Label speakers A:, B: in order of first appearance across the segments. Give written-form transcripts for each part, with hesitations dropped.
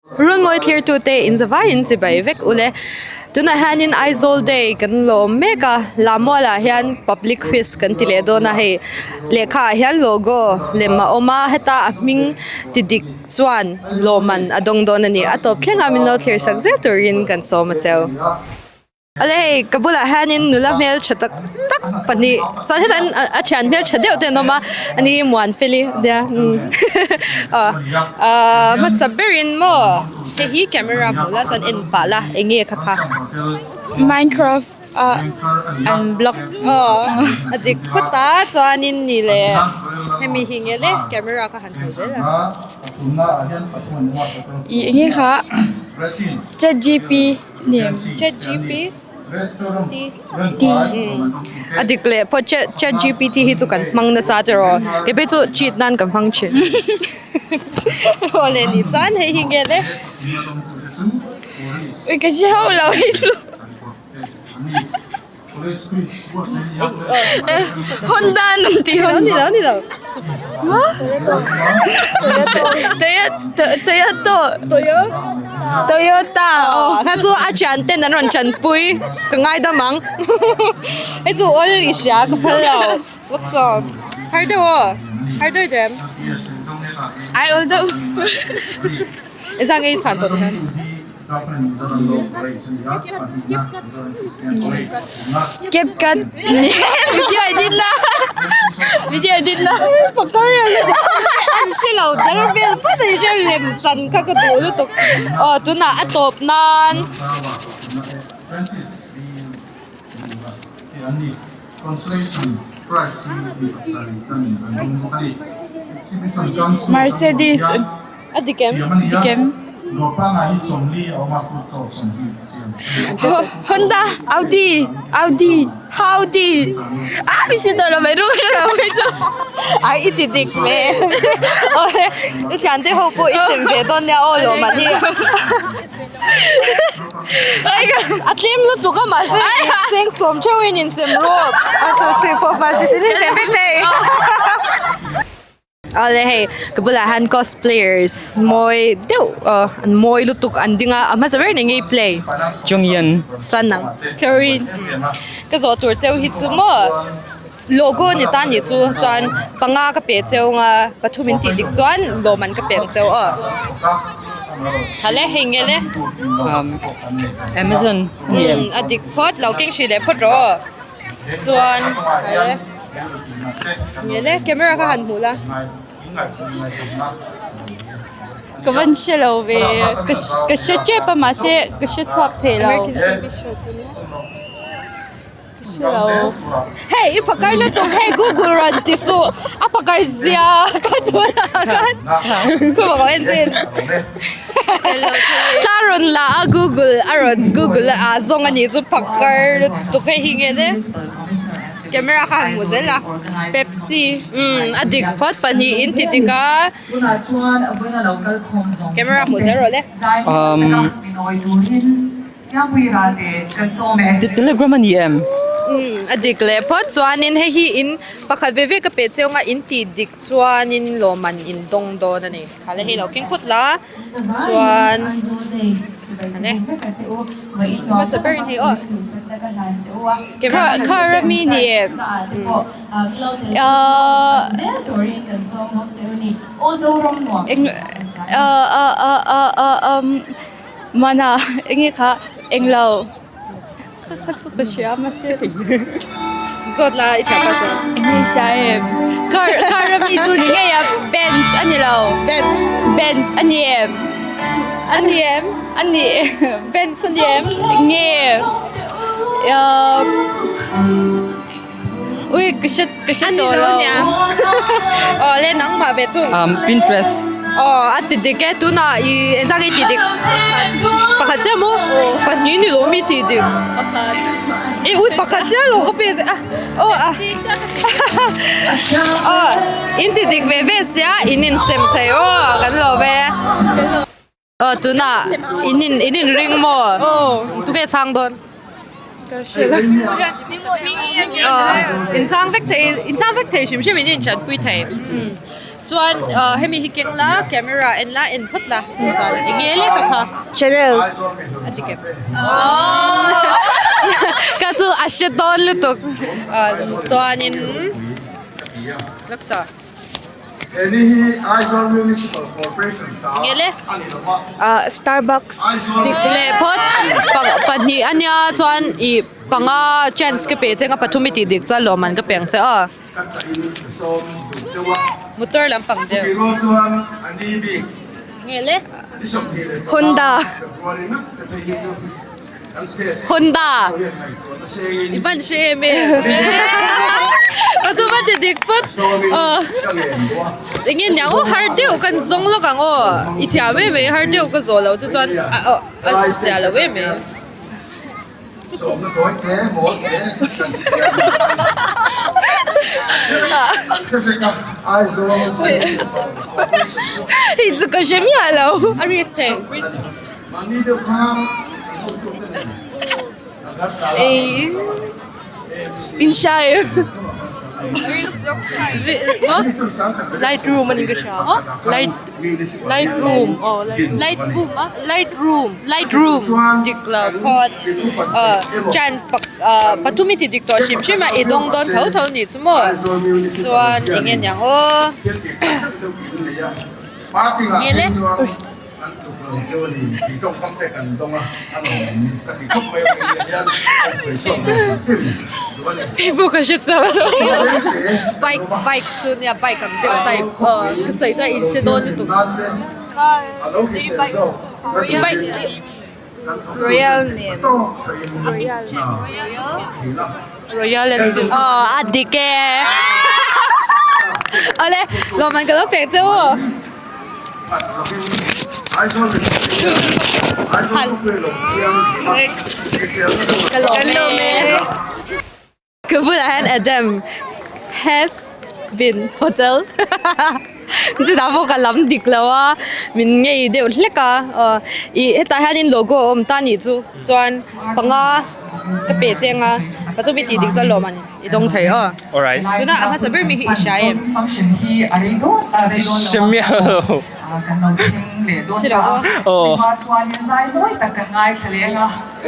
A: Runmawi thlirtute inzavaiin chibai vek ule. Tunah hianin Aizawl Day kan lawm mek a, Lammualah hian public quiz kan ti leh dawn a hei lehkha ah hian logo lem a awm a heta a hming ti dik chuan lawmman a dawng dawn a ni. A tawp thleng a min lo thlir sak zel turin kan sawm a cheu. Awle hei ka bulah hianin nula hmeltha tak tak pahnih chuan hetah hian a thian hmeltha deuh te an awm a ani hi Muanfeli nia aw ahh hmasa berin maw hei hi camera hmuh la chuan en pah la eng nge kha kha.
B: Minecraft ah an block
A: aw a dik phawt a chuanin ni leh hemi hi nge le camera kha han hmu zel a.
B: Ih eng nge kha chat gp.
A: Chat gpt a dik leh pawh chat chat gpt hi chu kan hmang nasa tiraw kei phei chu cheat nan ka hmang thin awle ni chuan hei hi nge le.
B: Ui ka hre hauh lo hei chu. Honda an awm tih
A: Ni lo ni lo.
B: Toyota Toyota aw.
A: Kha chu a thian ten an rawn chanpui ka ngaidam ang. Hei chu awl i hria ka phal lo. What's up? Har deuh aw. Har deuh dem.
B: Ai awl deuh.
A: Engzah nge i chhan tawh hian?
B: CapCut video edit na video edit na
A: An hre lo der vel phawt a ni che lem chan kha ka duh lutuk aw tunah a tawp nan.
B: Mercedes
A: A dik em?
B: Dik em? Honda Audi Audi Audi ah mi hre tawh lo mai ru ka lo mai chu.
A: Ai i ti dik ve. Awle i thiante ho pawh i sem ve dawn nia aw lawm an hi. A tlem lutuk a mahse cheng sawm theuhin insem rawp. 1 2 3 4 5 6 7 8 vek thei. Awle hei ka bulah hian cosplayers mawi deuh aw an mawi lutuk an ding a a hmasa ber nen nge i play
C: Chungyan
A: chuan nang Theory ka zawh tur cheu hi chu maw logo ni ta nih chu chuan panga ka pe cheu anga pathum in tih dik chuan lawm an ka pe ang cheu aw hale hei nge le
C: Amazon a ni em
A: a dik phawt lo keng hrih leh phawt rawh aw. Chuan nge le camera kha han hmuh la.
B: Ka van hre lo ve ka ka hre tep a mahse ka hre chhuak thei lo.
A: American TV show chu nia.
B: Ka hre lo.
A: Hei i phakar lutuk hei google rawn ti suh a phakar zia ka tunah khan ka mamawh en chin. Thla rawn la a google a rawn google a zawng a nih chu phakar lutuk hei hi nge le camera kha han hmu zel a
B: Pepsi
A: umm a dik phawt pahnih in ti dik a camera hmu zel rawh le.
C: Umm Telegram a ni em?
A: Umm a dik leh phawt chuanin hei hi in pakhat ve ve ka peh cheu anga in tih dik chuanin lawmman in dawng dawn a ni. Kha le hei lo keng phawt la chuan ane hmasa ber in hei aw
B: kha kha rami ni em ahh eng ah ah ah ah ah umm mana enge kha englo kha kha chu ka hria mahse
A: zawt la i tha pasal
B: enge i hria em car car ami chu ni ngei a benz a ni lo
A: benz
B: benz a ni em
A: a ni em
B: a ni em
A: benz a ni em
B: nge ahh ui ka hre ka hre tawh lo
A: aw le nangmah ve thung
C: um pinterest
A: aw a ti dik e tunah i engzah nge i tih dik pakhat chiah maw pahnih ni lo mi tih dik e ui pakhat chiah lo ka pe che a aw a aw in ti dik ve ve sia in insem thei aw kan lo ve. Aw tunah in in in inring maw? Tunge chhang dawn? Aw in chhang vek thei in chhang vek thei hrim hrim in in chanpui thei. Chuan hemi hi keng la camera en la en phawt la chuan eng nge lek a kha.
B: Channel.
A: A ti kep. Ka chu a hre dawn lutuk. Chuanin laksa. Eng nge le?
B: Starbucks.
A: Dik leh phawt pahnih a nia chuan ih panga chance ka pe che anga pathum i tih dik chuan lawmman ka pe ang che aw. Motor lampang deuh. Nge le?
B: Honda.
A: Honda. I hman hre em e. Pathum a ti dik phawt. Aw. Enge niang aw har deuh kan zawng lawk ang aw. I thiam em mai har deuh ka zawh loh chu chuan a zia lo em mai.
B: Hei chu ka hre miah lo.
A: A risk thei.
B: Ei in hrai.
A: Light room a ni ka hria. Light light room aw light room a light room light room dik lo phawt ah chance ah pathum i ti dik tawh hrim hrim a i dawng dawn tho tho nih chu maw chuan eng nge niang aw nge le.
B: Hei pawh ka hre chauh lo.
A: Bike bike chu nia bike ang deuh type aw ka sawi chuan in hre dawn lutuk. Bike
B: Royal name Royal Enfield
A: aw a dik e awle lawmman ka lo pek che u ka lawm e. Ka bulah hian Adam has been hotel chutah pawh ka lam dik lo a min ngei deuh hlek a aw ih hetah hianin logo a awm ta anih chu chuan panga ka peh cheng a pathum i tih dik chuan lawm a ni i dawng thei aw tunah a hmasa ber mi hi i hria em?
C: Hre miah lo.
A: Hre lo maw?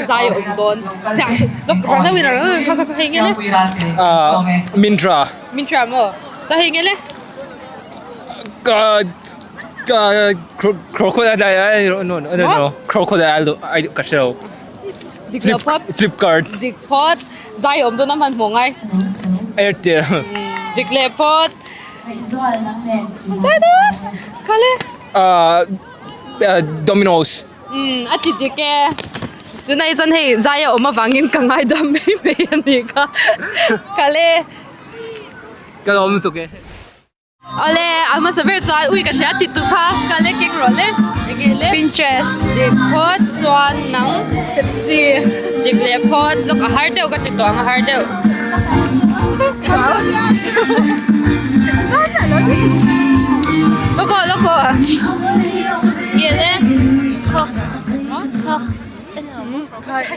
A: Zai a awm dawn chiang chu lawk rang deuhin rang deuhin kha kha kha hei nge le
C: Mintra
A: Mintra maw chuan hei nge le
C: Crocodile no no no crocodile I ka hre lo
A: Dik lo phawt
C: Flipkart
A: Dik phawt zai a awm dawn a hmanhmawh ngai
C: Airtel
A: Dik leh phawt Zai dawn kha le
C: Domino's
A: Umm a ti dik e. Tunah hi chuan hei zai a awm avangin ka ngaidam mai mai a nih kha. Kale.
C: Ka lawm lutuk e.
A: Awle a hmasa ber chuan ui ka hria ti tu kha kale keng rawh le. Enge le?
B: Pinterest.
A: Dik phawt chuan nang
B: Pepsi.
A: Dik leh phawt lawk a har deuh ka ti tawh ang a har deuh. Lawk aw lawk aw.
B: Crocs. Crocs.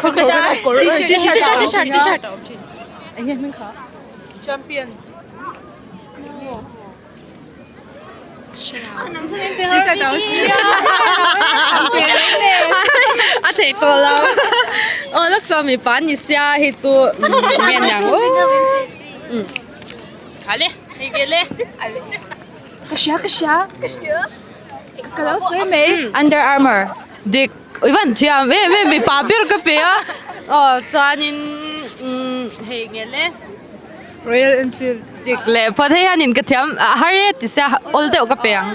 B: Crocodile.
A: T-shirt, t-shirt, t-shirt.
B: Champion.
A: A thei tawh lo. Aw lak chuan mipa an ni sia hei chu nge niang aw. Kha le, hei ve le.
B: Ka hria, ka hria. Ka hria. Ka lo sawi mai.
A: Under Armour. Dik. I van thiam em em mipa ber ka pe a. Aw chuanin hei nge le.
B: Royal Enfield.
A: Dik leh phawt hei hianin ka thiam a har e ti sia awl deuh ka pe ang.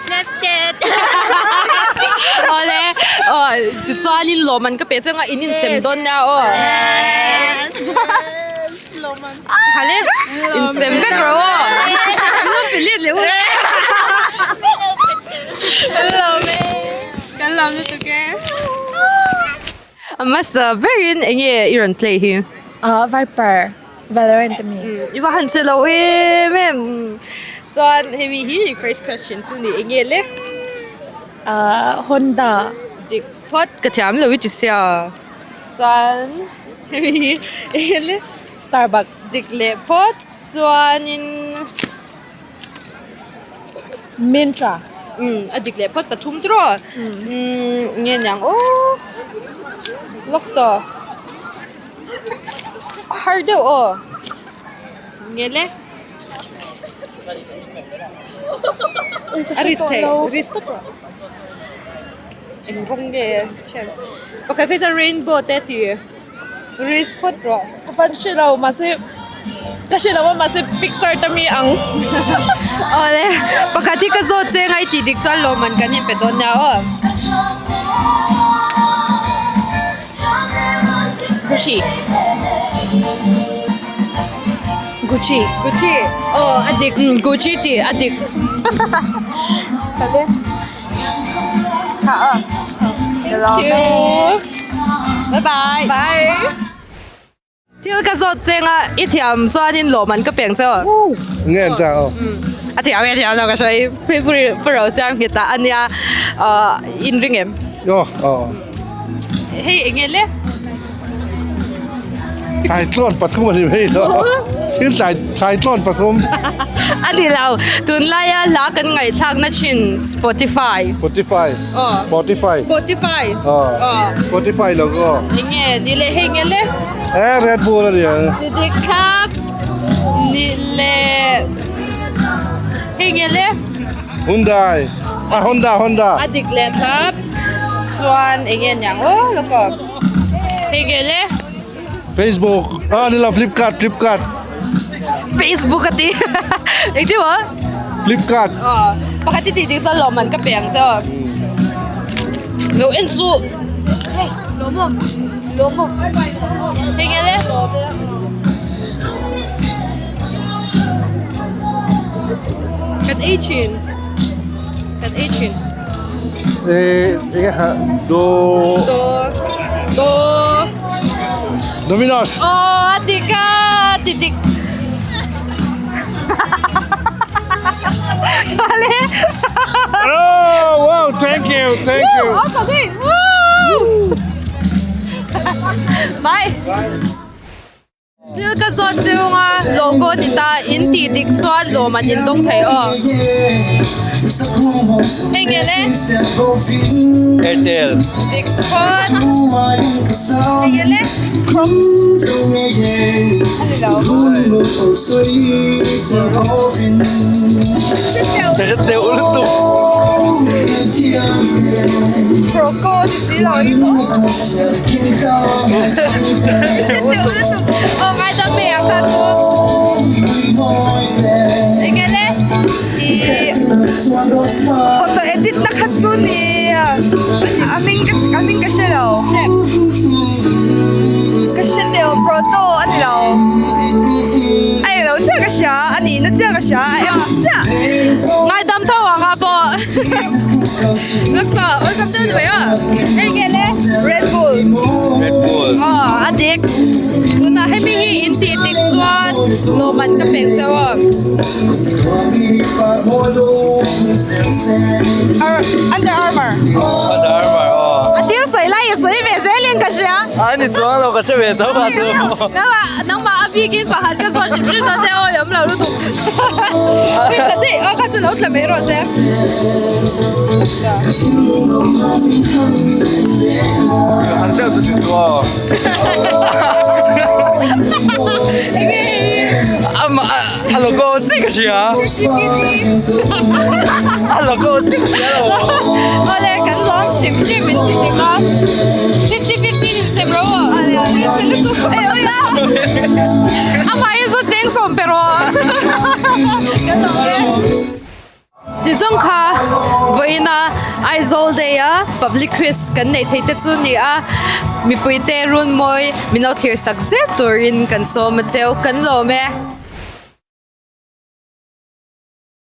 B: Snapchat.
A: Awle aw tichuanin lawmman ka pe chang a in insem dawn nia aw. Hale insem vek rawh aw. Kan let leh hun.
B: Kan lawm e. Kan lawm lutuk e.
A: A hmasa berin eng nge i rawn play hi?
B: Viper Valorant a mi.
A: I va han che lo em em. Chuan hemi hi first question chu ni eng nge le?
B: Honda.
A: Dik phawt ka thiam lo i ti sia. Chuan hemi hi eng nge le?
B: Starbucks.
A: Dik leh phawt chuanin.
D: Myntra.
A: Umm a dik leh phawt pathum tiraw? Umm nge niang aw lawk saw a har deuh aw nge le a risk thei risk tawp rawh eng rawng nge pakhat phei chuan rainbow te a ti. Risk phawt rawh.
D: Ka fan hre lo mahse ka hre lo a mahse pixar ta mi ang.
A: Awle pakhat hi ka zawt che ngai tih dik chuan lawmman kan inpe dawn nia aw.
D: Gucci. Gucci.
A: Gucci aw a dik Gucci tih a dik.
D: Thank you.
A: Bye bye.
D: Bye.
A: Thil ka zawt cheng a i thiam chuanin lawm an ka peng che aw.
E: Nge an ta aw.
A: A thiam e a thiam lo ka hre i pu ro siam nghet ah ania in ring em.
E: Aw aw.
A: Hei enge le?
E: Tlaitlawn pathum a ni mai lo. Thil tlai tlaitlawn pathum.
A: A ni lo. Tunlaia hla kan ngaihthlakna thin Spotify.
E: Spotify.
A: Aw.
E: Spotify.
A: Spotify.
E: Aw.
A: Aw.
E: Spotify lo aw.
A: Enge ni le hei nge le?
E: E Red Bull a ni ang.
A: Dik thlap ni le hei nge le?
E: Hyundai. Ah Honda Honda.
A: A dik leh thlap. Chuan enge niang aw lawk aw. Hei nge le?
E: Facebook. Ah ni lo Flipkart Flipkart.
A: Facebook a ti. Eng chu maw?
E: Flipkart.
A: Aw pakhat i tih dik chuan lawmman ka pe ang che aw. Lo en suh. Hei lawm aw. Lawm aw. Hei nge le? Kan ei thin. Kan ei thin.
E: Eh, enge kha do
A: Do do
E: Domino's.
A: Aw a dik a ti dik. Vale.
E: Oh, wow, thank you, thank you.
A: Awesome, hey. Woo! Bye. Thil ka zawt chiung a, logo ni ta in tih dik chuan lawm an indawng thei aw. Hei nge le?
C: Airtel.
A: Dik phawt. Hei nge le?
D: Crocs.
A: A ni lo.
C: Airtel lutuk.
D: Croco ti si lo i pawh.
A: Aw ngaidam mai ang kha chu. Enge le?
D: Photo edit na kha chu ni a hming a hming ka hre lo. Ka hre teuh proto a ni lo. A eng lo chiah ka hria a nihna chiah ka hria a em chiah.
A: Ngaidam tho ang a pawh. Laksa awlsam deuh ni mai a. Enge le?
D: Red Bull.
C: Red Bull.
A: Aw a dik. Tunah hemi hi in tih dik chuan lawmman ka pek chauh a.
D: Under Armour.
C: Under Armour aw.
A: A thil sawi lai i sawi ve zel in ka hria.
C: A ni chuang lo ka hre ve tho kha chu.
A: Nangmah nangmah a bikin pakhat ka zawt hrim hrim dawn che aw i awm lo lutuk. Hei kha daih aw kha chu lo tla mai rawh che.
C: Har deuh chu ti chu aw. Amah a logo chiah ka hria. A logo chiah ka hria lo.
A: Awle kan lawm hrim hrim in ti dik a. 50 50 in sem ro a. Amah hi chu cheng sawm pe rawh. Tizawng kha vawiina Aizawl Day a public quiz kan neih theih te chu ni a, mipui te runmawi min lo thlir sak zel turin kan sawm a cheu, kan lawm e.